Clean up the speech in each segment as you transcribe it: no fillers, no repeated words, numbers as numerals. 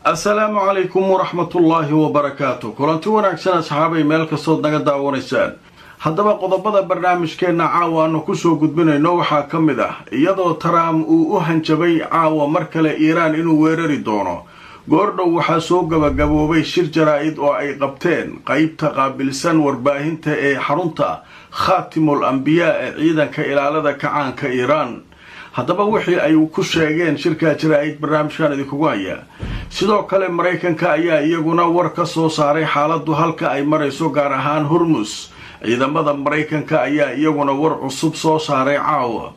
Asalaamu calaykum waraxmatullaahi wabarakaatu. Kulanti wanaagsan, asxaabay, meel kastood naga daawanaysaan. Haddaba, qodobada barnaamijkeenna caawa aanu kusoo gudbinayno waxaa ka mid ah iyadoo Trump uu u hanjabay caawa mar kale Iiraan inuu weerari doono. Goordhow waxaa soo gabagaboobay shir jaraa'id oo ay qabteen qeybta qaabilsan warbaahinta ee xarunta Khaatimul Ambiyaa ee ciidanka ilaalada kacaanka Iiraan. Haddaba, wixii ay ku sheegeen shirka jaraa'id barnaamijkan idinkugu hayaa. Sidoo kale, Maraykanka ayaa iyaguna war ka soo saaray xaaladdu halka ay marayso, gaar ahaan Hurmus. Ciidamada Maraykanka ayaa iyaguna war cusub soo saaray caawa.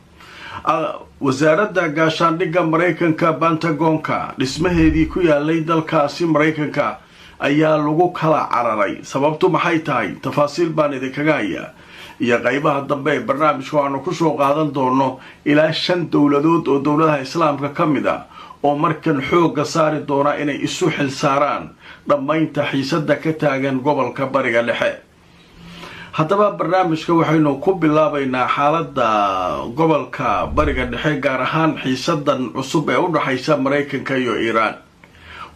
Wasaaradda gaashaandhigga Maraykanka, Pentagonka, dhismaheedii ku yaalay dalkaasi Maraykanka ayaa lagu kala cararay. Sababtu maxay tahay? Tafaasiil baan idinkaga hayaa iyo qaybaha dambe ee barnaamijku aanu kusoo qaadan doono ilaa shan dowladood oo dowladaha Islaamka ka mid ah oo markan xoogga saari doona inay isu xil saaraan dhammaynta xiisadda ka taagan gobolka Bariga Dhexe. Haddaba, barnaamijka waxaynu ku bilaabaynaa xaaladda gobolka Bariga Dhexe, gaar ahaan xiisadan cusub ee u dhaxaysa Maraykanka iyo Iiraan.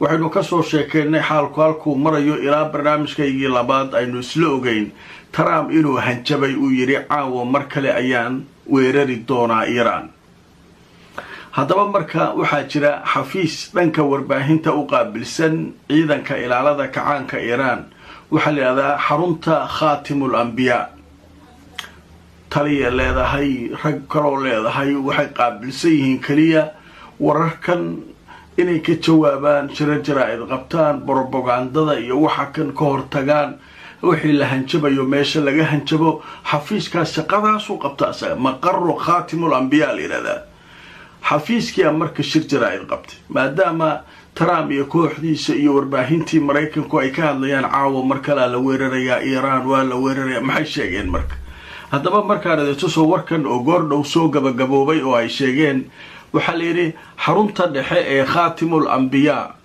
Waxaynu kasoo sheekeynay xaalku halkuu marayo ilaa barnaamijkaygii labaad aynu isla ogeyn Trump inuu hanjabay, uu yidhi caawa mar kale ayaan weerari doonaa Iiraan. Haddaba, marka waxaa jira xafiis dhanka warbaahinta u qaabilsan ciidanka ilaalada kacaanka Iiraan, waxaa la yidhahdaa xarunta Khaatimul Ambiyaa. Taliya leedahay, rag kaloo leedahay. Waxay qaabilsan yihiin keliya wararkan inay ka jawaabaan, jiro jaraa'id qabtaan, brobagandada iyo waxa kan ka hortagaan, wixii la hanjabayo meesha laga hanjabo. Xafiiskaas shaqadaasuu qabta asaga, maqaru Khaatimul Ambiyaa la yidhahdaa. Xafiiskiia marka shir jaraa'id qabtay, maadaama Trump iyo kooxdiisa iyo warbaahintii Maraykanku ay ka hadlayaan caawa mar kalaa la weerarayaa Iiraan, waa la weeraraya. Maxay sheegeen marka? Haddaba, markaan idintusoo warkan oo goordhow soo gabagaboobay oo ay sheegeen, waxaa la yidhi xarunta dhexe ee Khaatimul Ambiyaa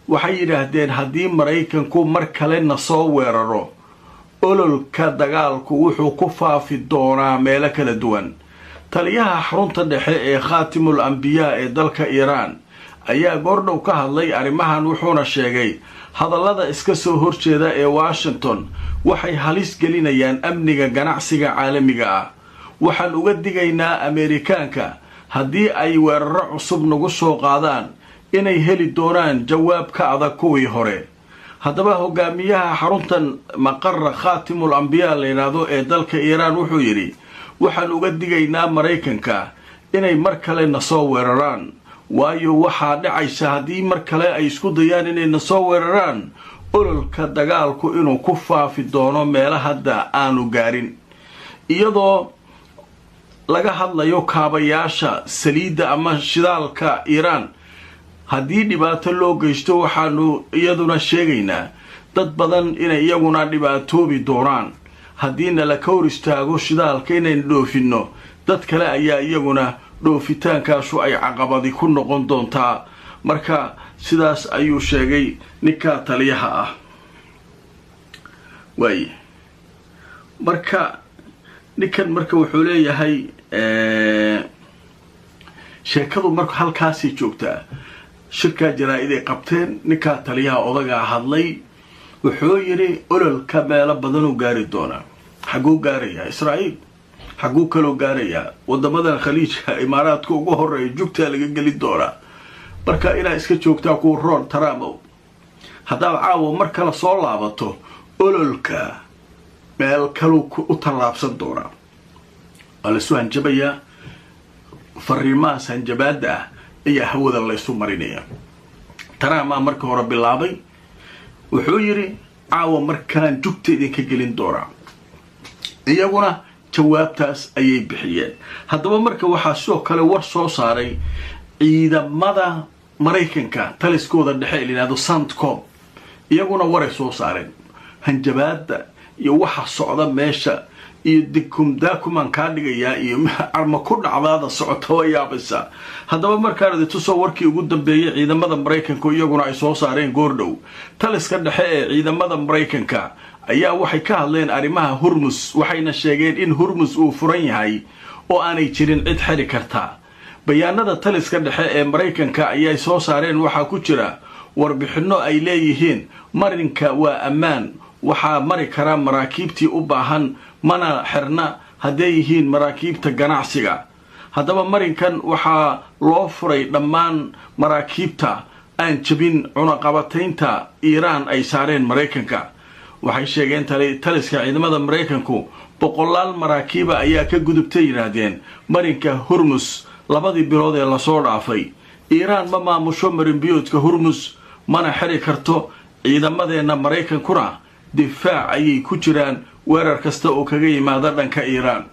waxay yidhaahdeen haddii Maraykanku mar kalena soo weeraro, ololka dagaalku wuxuu ku faafi doonaa meelo kala duwan. Taliyaha xarunta dhexe ee Khaatimul Ambiyaa ee dalka Iiraan ayaa goordhow ka hadlay arrimahan, wuxuuna sheegay hadallada iska soo horjeeda ee Washington waxay halis gelinayaan amniga ganacsiga caalamiga ah. Waxaan uga digaynaa Ameerikaanka haddii ay weeraro cusub nagu soo qaadaan inay heli doonaan jawaab ka adag kuwii hore. Haddaba, hogaamiyaha xaruntan maqara Khaatimul Ambiyaa la yidhaahdo ee dalka Iiraan wuxuu yidhi waxaan uga digaynaa Maraykanka inay mar kale na soo weeraraan, waayo waxaa dhacaysa haddii mar kale ay isku dayaan inay na soo weeraraan, ololka dagaalku inuu ku faafi doono meelo hadda aanu gaarin. Iyadoo laga hadlayo kaabayaasha saliidda ama shidaalka Iiraan haddii dhibaato loo geysto, waxaanu iyaduna sheegaynaa dad badan inay iyaguna dhibaatoobi doonaan. Haddii nala ka hor istaago shidaalka inaynu dhoofinno, dad kale ayaa iyaguna dhoofitaankaasu ay caqabadi ku noqon doontaa. Marka sidaas ayuu sheegay ninka taliyaha ah. Waaye, marka ninkan marka wuxuu leeyahay sheekadu marka halkaasay joogtaa. Shirkaa jaraa-iday qabteen, ninkaa taliyaha odagaa hadlay, wuxuu yidhi ololka meelo badanuu gaari doonaa. Xagguu gaarayaa? Israa'iil. Xagguu kaloo gaarayaa? Wadamadan Khaliijka, Imaaraadka ugu horeeya, jugtaa laga geli doonaa. Marka inaa iska joogtaa kuwa roon, Trumpow. Haddaad caawa mar kale soo laabato, ololka meel kaluu u tallaabsan doonaa. Waa laisu hanjabayaa, fariimahaas hanjabaadda ah ayaa hawada laysu marinaya. Trumpaa marka hore bilaabay, wuxuu yidhi caawa markaan jugta idinka gelin doonaa. Iyaguna jawaabtaas ayay bixiyeen. Haddaba, marka waxaa sidoo kale war soo saaray ciidamada Maraykanka taliskooda dhexe la yidhahdo CENTCOM. Iyaguna waray soo saareen. Hanjabaadda iyo waxa socda meesha iyo dikum daakumaan kaa dhigayaa iyo carma ku dhacdaada socota waa yaabaysaa. Haddaba, markaan idintusoo warkii ugu dambeeyay ciidamada Maraykanka iyaguna ay soo saareen goordhow. Taliska dhexe ee ciidamada Maraykanka ayaa waxay ka hadleen arrimaha Hurmus, waxayna sheegeen in Hurmus uu furan yahay oo aanay jirin cid xiri karta. Bayaanada taliska dhexe ee Maraykanka ayay soo saareen waxaa ku jira Warbixinno ay leeyihiin marinka waa ammaan, waxaa mari karaa maraakiibtii u baahan, mana xirna hadday yihiin maraakiibta ganacsiga. Haddaba marinkan waxaa loo furay dhammaan maraakiibta aan jabin cunaqabataynta Iiraan ay saareen Maraykanka. Waxay sheegeen taliska ciidamada Maraykanku boqolaal maraakiiba ayaa ka gudubtay, yidhaahdeen, marinka Hurmus 2dii bilood ee lasoo dhaafay. Iiraan ma maamusho marinbiyoodka Hurmus, mana xiri karto. Ciidamadeenna Maraykankuna difaac ayay ku jiraan weerar kasta oo kaga yimaada dhanka Iiraan.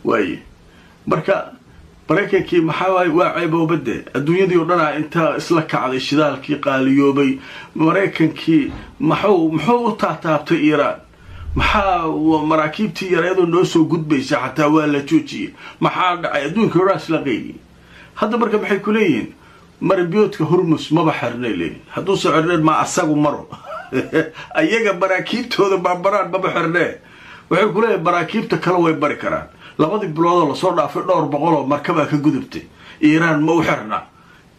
Waaye marka Maraykankii maxaa waay? Waa ceeboobade adduunyadii o dhanaa intaa isla kacday, shidaalkii qaaliyoobay. Maraykankii muxuu u taataabtay Iiraan? Maxaa maraakiibtii yareedoo noo soo gudbaysa xataa waa la joojiyey? Maxaa dhacay? Adduunkii o dhan isla qeyliyey. Hadda marka maxay ku leeyihiin? Marinbiyoodka Hurmus maba xirnay leeyihin. Hadduusa xirneen, ma asagu maro? Ayaga maraakiibtooda baabaraan, maba xirnee. Waxay ku leeyihin maraakiibta kale way bari karaan. 2dii biloodoo lasoo dhaafay dhowr boqoloo markabaa ka gudubtay. Iiraan ma u xirna?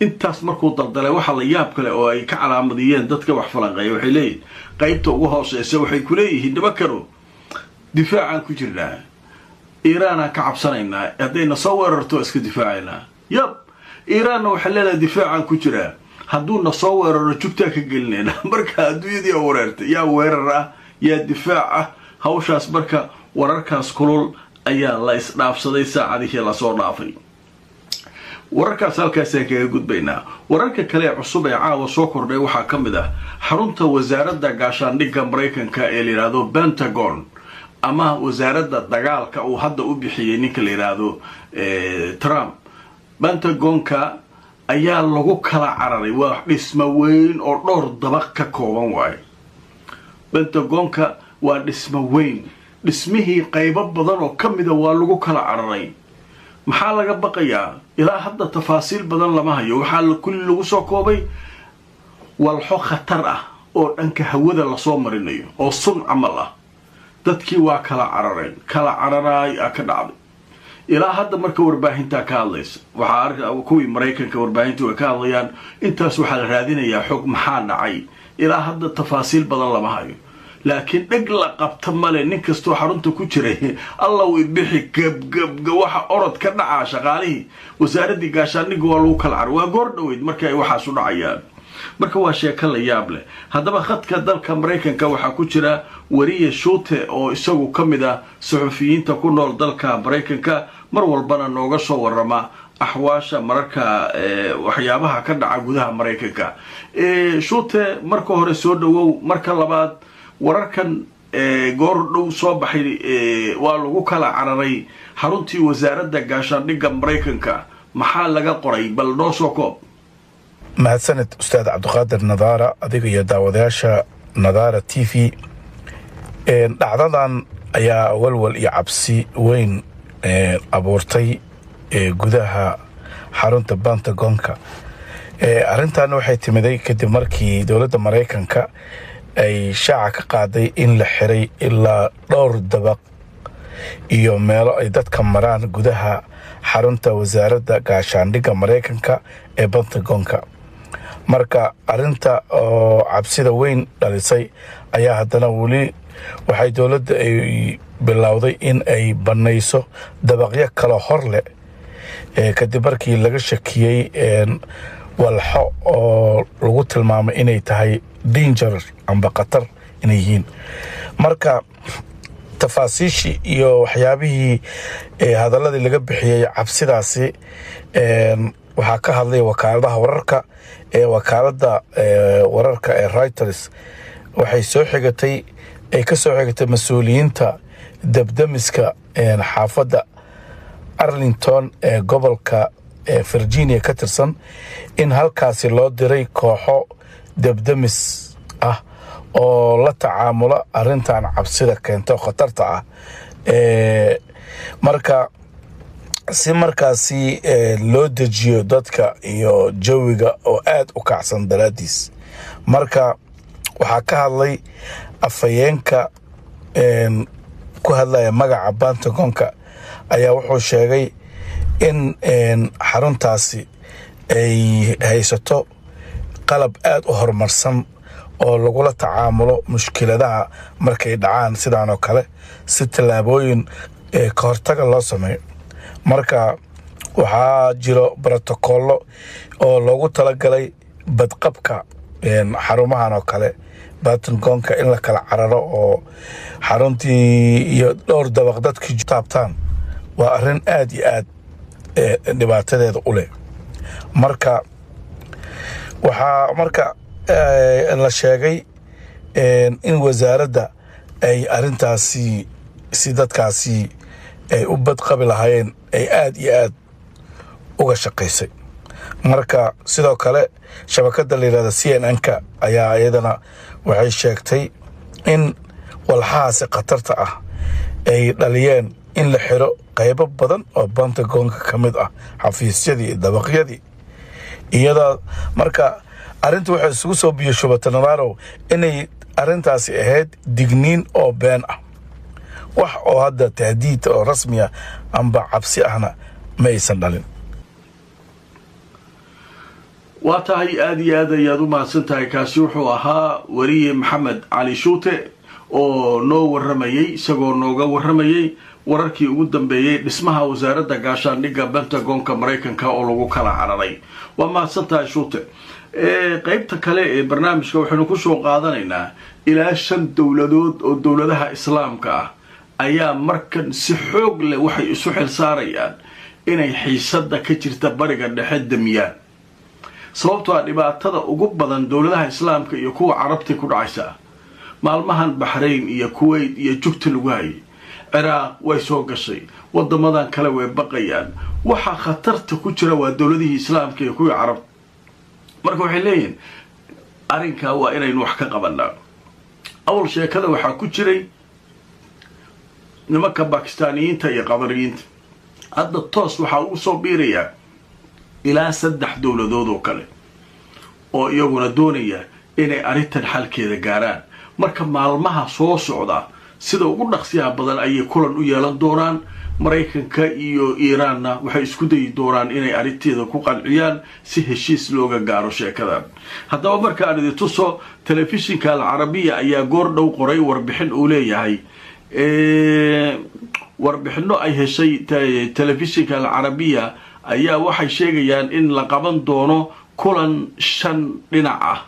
Intaas markuu daldalay, waxaa la yaab kale oo ay ka calaamadiyeen dadka wax falanqeeya, waxay leeyihin qaybta ugu hooseysa waxay ku leeyihiin nimankanu difaacaan ku jirnaa, Iiraanaan ka cabsanaynaa, haddayna soo weerarto iska difaacaynaa. Yab, Iiraanna waxay leedahay difaacaan ku jiraa, hadduuna soo weeraro jugtaa ka gelinayna. Marka adduunyadii wareertay, yaa weerar ah, yaa difaac ah hawshaas? Marka wararkaas kulul ayaa la isdhaafsaday saacadihii lasoo dhaafay. Wararkaas halkaasaan kaga gudbaynaa. Wararka kale ee cusub ee caawa soo kordhay waxaa ka mid ah xarunta wasaaradda gaashaandhigga Maraykanka ee la yidhaahdo Pentagon, ama wasaaradda dagaalka uu hadda u bixiyey ninka la yidhaahdo Trump. Pentagonka ayaa lagu kala cararay. Waa dhismo weyn oo dhowr dabaq ka kooban waayo. Pentagonka waa dhismo weyn. Dhismihii qaybo badan oo ka mida waa lagu kala cararay. Maxaa laga baqayaa? Ilaa hadda tafaasiil badan lama hayo. Waxaa kulli lagu soo koobay walxo khatar ah oo dhanka hawada lasoo marinayo oo sun camal ah. Dadkii waa kala carareen, kala cararaay a ka dhacday. Ilaa hadda marka warbaahintaa ka hadlaysa, waxaa kuwii Maraykanka warbaahinta way ka hadlayaan. Intaas waxaa la raadinayaa xog, maxaa dhacay? Ilaa hadda tafaasiil badan lama hayo, laakiin dheg la qabta male. Nin kastoo xarunta ku jiray, Allow ibixi, gabgabga, waxa orod ka dhacaa. Shaqaalihii wasaaraddii gaashaandhigga waa lagu kala carar. Waa goor dhaweyd marka ay waxaas u dhacayaan. Marka waa sheeko la yaab leh. Haddaba khadka dalka Maraykanka waxaa ku jira wariye Shuute oo isagu ka mid ah suxufiyiinta ku nool dalka Maraykanka, mar walbana nooga soo warama axwaasha mararka waxyaabaha ka dhaca gudaha Maraykanka. Shuute, marka hore soo dhawow. Marka labaad, wararkan goor dhow soo baxay, waa lagu kala cararay xaruntii wasaaradda gaashaandhigga Maraykanka, maxaa laga qoray? Bal noo soo koob. Mahadsaned, Ustaad Cabdiqaadir Nadaara, adiga iyo daawadayaasha Nadaara TV. Dhacdadan ayaa walwal iyo cabsi weyn abuurtay gudaha xarunta Pentagonka. Arrintan waxay timiday kadib markii dowladda Maraykanka ay shaaca ka qaaday in la xiray ilaa dhowr dabaq iyo meelo ay dadka maraan gudaha xarunta wasaaradda gaashaandhigga Maraykanka ee Pentagonka. Marka arrinta oo cabsida weyn dhalisay ayaa haddana weli waxay dowladda ay bilowday in ay bannayso dabaqyo kale hor leh, kadib markii laga shakiyey walxo oo lagu tilmaamay inay tahay danger amba khatar inay yihiin. Marka tafaasiishii iyo waxyaabihii hadaladii laga bixiyey cabsidaasi waxaa ka hadlay wakaaladaha wararka. Ee wakaaladda wararka ee Reuters waxay soo xigatay, ay ka soo xigatay mas-uuliyiinta debdemiska xaafadda Arlington ee gobolka Virginia ka tirsan in halkaasi loo diray kooxo debdemis ah oo la tacaamula arrintan cabsida keento khatarta ah. Marka si markaasi loo dejiyo dadka iyo jawiga oo aad u kacsan daraaddiis. Marka waxaa ka hadlay afhayeenka ku hadlaya magaca Pentagonka ayaa wuxuu sheegay in xaruntaasi ay haysato Qalab aad u horumarsan oo lagula tacaamulo mushkiladaha markay dhacaan sidaan oo kale, si tallaabooyin ka hortaga loo sameeyo. Marka waxaa jiro brotocollo oo loogu talagalay badqabka xarumahan oo kale, Pentagonka, in la kala cararo oo xaruntii iyo dhowr dabaq dadkii taabtaan waa arrin aad iyo aad dhibaatadeeda u leh. Marka waxaa marka la sheegay in wasaaradda ay arrintaasi, si dadkaasi ay u badqabi lahaayeen, ay aad iyo aad uga shaqaysay. Marka sidoo kale shabakadda la yidhahda CNN-ka ayaa iyadana waxay sheegtay in walxahaasi khatarta ah ay dhaliyeen in la xiro qaybo badan oo Pentagonka ka mid ah, xafiisyadii iyo dabaqyadii iyadoo. Marka arrinta waxay isugu soo biyo shubatay, Nadarow, inay arrintaasi ahayd digniin oo been ah, wax oo hadda tahdiid oo rasmiya amba cabsi ahna ma aysan dhalin. Waa tahay, aada iyo aad ayaad u mahadsan tahay. Kaasi wuxuu ahaa weriye Maxamed Cali Shuute oo noo warramayey, isagoo nooga warramayey wararkii ugu dambeeyey dhismaha wasaaradda gaashaandhigga Pentagonka Maraykanka oo lagu kala cararay. Waa mahadsan tahay, Shuute. Qeybta kale ee barnaamijka waxaynu kusoo qaadanaynaa ilaa shan dowladood oo dowladaha Islaamka ah ayaa markan si xoog leh waxay isu xil saarayaan inay xiisada ka jirta Bariga Dhexe damiyaan, sababtoo ah dhibaatada ugu badan dowladaha Islaamka iyo kuwa Carabta ku dhacaysa. Maalmahan Baxrayn iyo Kuwait iyo jugta lagu hayay, Ciraaq way soo gashay, wadamadan kale way baqayaan. Waxaa khatarta ku jira waa dowladihii Islaamka iyo kuwii Carabta. Marka waxay leeyihiin arrinkaa waa inaynu wax ka qabanaa. Awal sheekada waxaa ku jiray nimanka Bakistaaniyiinta iyo Qadariyiinta, hadda toos waxaa ugu soo biirayaa ilaa saddex dowladood oo kale oo iyaguna doonaya inay arrintan xalkeeda gaaraan. Marka maalmaha soo socda sida ugu dhaqsiyaha badan ayay kulan u yeelan doonaan. Maraykanka iyo Iiraanna waxay isku dayi doonaan inay arrinteeda ku qanciyaan si heshiis looga gaaro sheekadan. Haddaba marka aan idin tuso, telefishinka Alcarabiya ayaa goor dhow qoray warbixin uu leeyahay. Warbixino ay heshay telefishinka Alcarabiya ayaa waxay sheegayaan in la qaban doono kulan shan dhinac ah,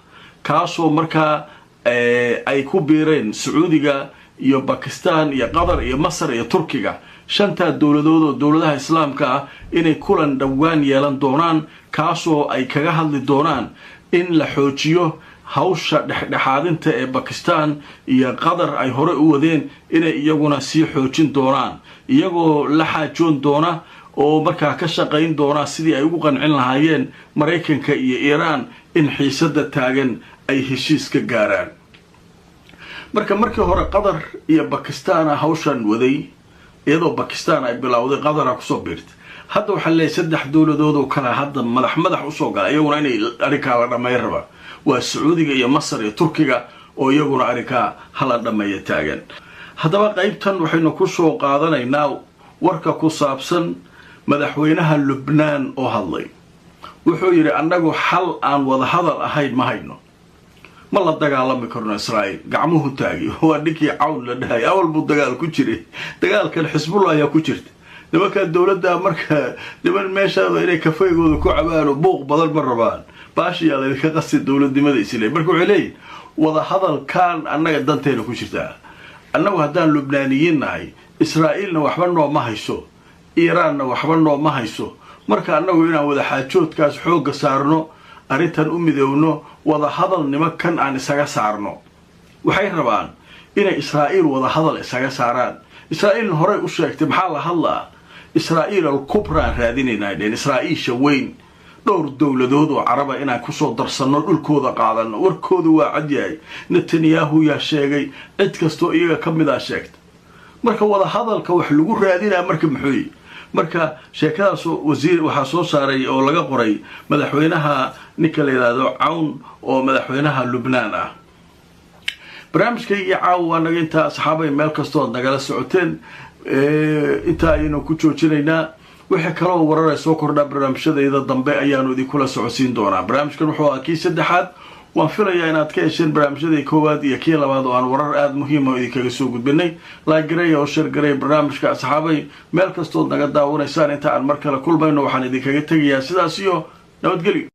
kaasoo markaa ay ku biireen Sacuudiga iyo Bakistan iyo Qatar iyo Masar iyo Turkiga. Shantaa dowladood oo dowladaha Islaamka ah inay kulan dhowaan yeelan doonaan, kaasoo ay kaga hadli doonaan in la xoojiyo hawsha dhexdhexaadinta ee Bakistan iyo Qatar ay hore u wadeen, inay iyaguna sii xoojin doonaan, iyagoo la xaajoon doona oo markaa ka shaqayn doona sidii ay ugu qancin lahaayeen Maraykanka iyo Iiraan in xiisada taagan ay heshiis ka gaaraan. Marka markii hore Qatar iyo Bakistana hawshan waday, iyadoo Bakistan ay bilowday, Qatara kusoo biirtay. Hadda waxaa leeyahy saddex dowladood oo kale hadda madax madax usoo gala, iyaguna inay arrinkaa la dhammayn rabaa. Waa Sacuudiga iyo Masar iyo Turkiga oo iyaguna arrinkaa hala dhammeeya taagan. Haddaba qaybtan waxaynu kusoo qaadanaynaa warka ku saabsan madaxweynaha Lubnaan oo hadlay. Wuxuu yidhi: annagu xal aan wadahadal ahayn ma hayno, ma la dagaalami karno Israa'iil. Gacmuhu taagi. Waa ninkii Cawn la dhahay. Awal buu dagaal ku jiray, dagaalkan Xisbullah ayaa ku jirta, nimankaa dowladda. Marka niman meeshaada inay kafeygooda ku cabaano buuq badan ma rabaan, baashiyaa laydinka qasi dowladnimada isle. Marka waxay leeyihin wadahadalkan annaga danteena ku jirtaa. Annagu haddaan Lubnaaniyiin nahay, Israa'iilna waxba nooma hayso, Iiraanna waxba nooma hayso. Marka annagu inaan wada xaajoodkaas xoogga saarno, arrintan u midoowno, wadahadal nimankan aan isaga saarno. Waxay rabaan inay Israa'iil wadahadal isaga saaraan. Israa'iilna horey u sheegtay maxaa la hadlaa. Israa'iil al-Kubraan raadinaynaa dheen, Israa'iisha weyn, dhowr dowladood oo Caraba inaan kusoo darsanno, dhulkooda qaadanno. Warkooda waa cad yahay. Netanyahu yaa sheegay, cid kastoo iyaga ka mid a sheegta. Marka wadahadalka wax lagu raadinaa marka muxuu? Marka sheekadaas wasiir waxaa soo saaray oo laga qoray madaxweynaha ninka la yidhaahdo Cawn oo madaxweynaha Lubnaan ah. Barnaamijkaygii caawa waa naga intaa, asxaabay. Meel kastoo ad nagala socoteen intaa ayaynu ku joojinaynaa. Wixii kaloo warare soo kordhaa, barnaamijyadayda dambe ayaanu idinkula socodsiin doonaa. Barnaamijkan wuxuu ahaa kii saddexaad. Waan filayaa inaad ka hesheen barnaamijyadii koowaad iyo kii labaad oo aan warar aada muhiima oo idinkaga soo gudbinay. Like gareeya oo share gareeya barnaamijka, asxaabay, meel kastood naga daawanaysaan. Inta aan mar kale kulmayno, waxaan idinkaga tegayaa sidaas iyo nabadgelyo.